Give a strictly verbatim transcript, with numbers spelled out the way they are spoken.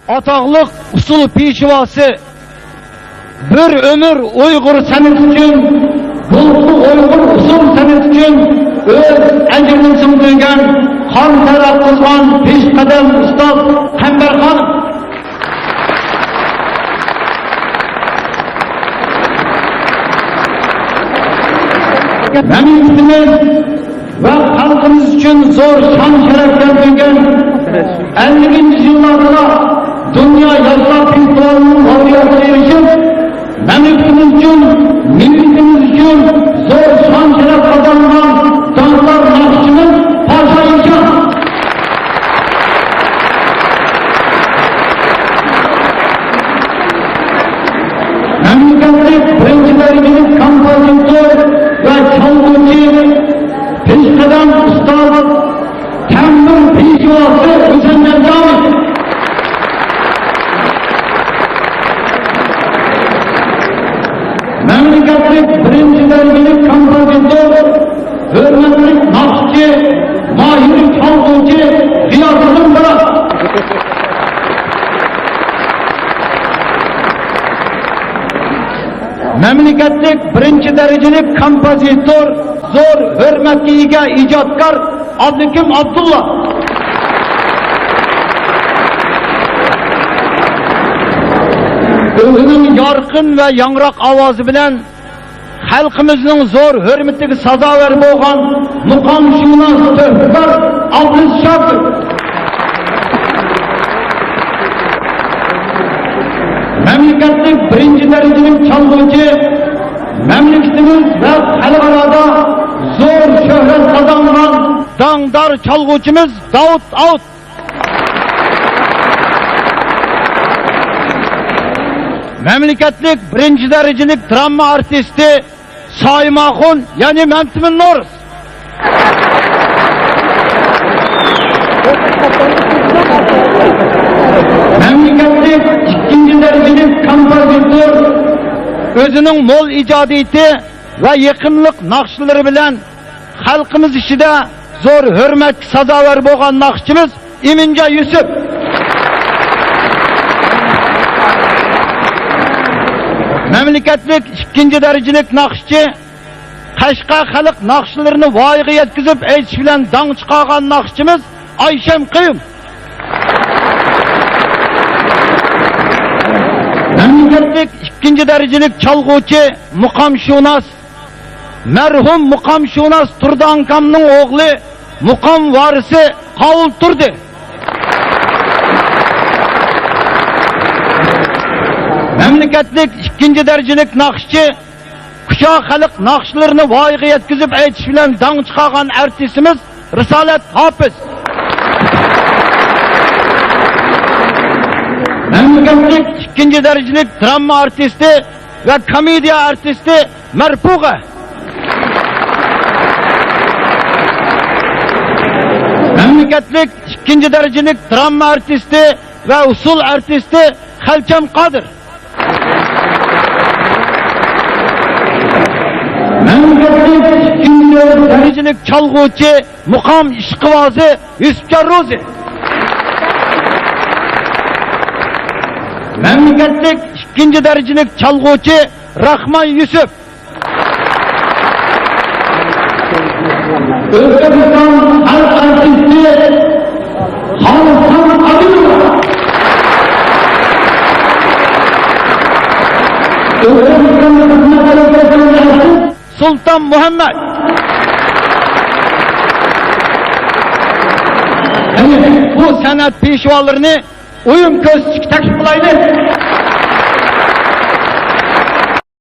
ئاتاقلىق ئۇسسۇل پېشۋاسى، بىر ئۆمۈر ئۇيغۇر سەنئىتى ئۈچۈن، بولۇپمۇ ئۇيغۇر ئۇسسۇل سەنئىتى ئۈچۈن ئۆز ئەجرىنى سىڭدۈرگەن، قان تەر ئاققۇزغان پېشقەدەم ئۇستاز قەمبەر خانىم. مەملىكىتىمىز ۋە خەلقىمىز ئۈچۈن زور شان-شەرەپ كەلتۈرگەن، ئەللىكىنچى يىللاردىلا دۇنيا ياشلار فېستىۋالىنىڭ لاۋرېئاتىغا ئېرىشىپ، مەملىكىتىمىز ئۈچۈن، مىللىتىمىز ئۈچۈن زور شان-شەرەپ قازانغان داڭدار ناخشىچىمىز پاشا ئىشان. مەملىكەتلىك بىرىنچى دەرىجىلىك كومپوزىتور ۋە چالغۇچى، پېشقەدەم ئۇستاز، تەمبۇر پېشۋاسى ھۈسەن جانجانى. مەملىكەتلىك بىرىنچى دەرىجىلىك كومپوزىتور، ھۆرمەتلىك ناخشىچى، ماھىر چالغۇچى غىياسىدىن بىراز. مەملىكەتلىك بىرىنچى دەرىجىلىك كومپوزىتور، زور ھۆرمەتكە ئىگە ئىجادكار ئابلىكىم ئابدۇللا. ئۆزىنىڭ يارقىن ۋە ياڭراق ئاۋازى بىلەن خەلقىمىزنىڭ زور ھۆرمىتىگە سازاۋەر بولغان مۇقامشۇناس تۆھپىكار ئابلىز شاكىر. مەملىكەتلىك بىرىنچى دەرىجىلىك چالغۇچى، مەملىكىتىمىز ۋە خەلقئارادا زور شۆھرەت قازانغان داڭدار چالغۇچىمىز داۋۇت ئاۋۇت. مەملىكەتلىك بىرىنچى دەرىجىلىك دراما ئارتىستى سايىم ئاخۇن، يەنى مەمتىمىن نورۇز. مەملىكەتلىك ئىككىنچى دەرىجىلىك كومپوزىتور، ئۆزىنىڭ مول ئىجادىيىتى ۋە يېقىملىق ناخشىلىرى بىلەن خەلقىمىز ئىچىدە زور ھۆرمەتكە سازاۋەر بولغان ناخشىچىمىز ئىمىنجان يۈسۈپ. مەملىكەتلىك ئىككىنچى دەرىجىلىك ناخشىچى، قەشقەر خەلق ناخشىلىرىنى ۋايىغا يەتكۈزۈپ ئېيتىش بىلەن داڭ چىقارغان ناخشىچىمىز ئايشەم قېيۇم. مەملىكەتلىك ئىككىنچى دەرىجىلىك چالغۇچى، مۇقامشۇناس، مەرھۇم مۇقامشۇناس تۇردى ئاكامنىڭ ئوغلى، مۇقام ۋارىسى قاۋۇل تۇردى. مەملىكەتلىك ئىككىنچى دەرىجىلىك ناخشىچى، كۇچا خەلق ناخشىلىرىنى ۋايىغا يەتكۈزۈپ ئېيتىش بىلەن داڭ چىقارغان ئارتىسىمىز رىسالەت ھاپىز. مەملىكەتلىك ئىككىنچى دەرىجىلىك دراما ئارتىستى ۋە كومېدىيە ئارتىستى مەرپۇغە. مەملىكەتلىك ئىككىنچى دەرىجىلىك دراما ئارتىستى ۋە ئۇسسۇل ئارتىستى خەلچەم قادىر. مەملىكەتلىك ئىككىنچى دەرىجىلىك چالغۇچى، مۇقام ئىشقىۋازى يۈسۈپجان روزى. مەملىكەتلىك ئىككىنچى دەرىجىلىك چالغۇچى راخمان يۈسۈپ. ئۆزبېكىستان خەلق ئارتىستى خالىسجان قادىروۋا. ئۆزبېكىستاندا خىزمەت قىلىپ كەلگەن ئارتىس سۇلتان مۇھەممەد. قېنى، بۇ سەنئەت پېشۋالىرىنى ئويۇن كۆرسىتىشكە تەكلىپ قىلايلى.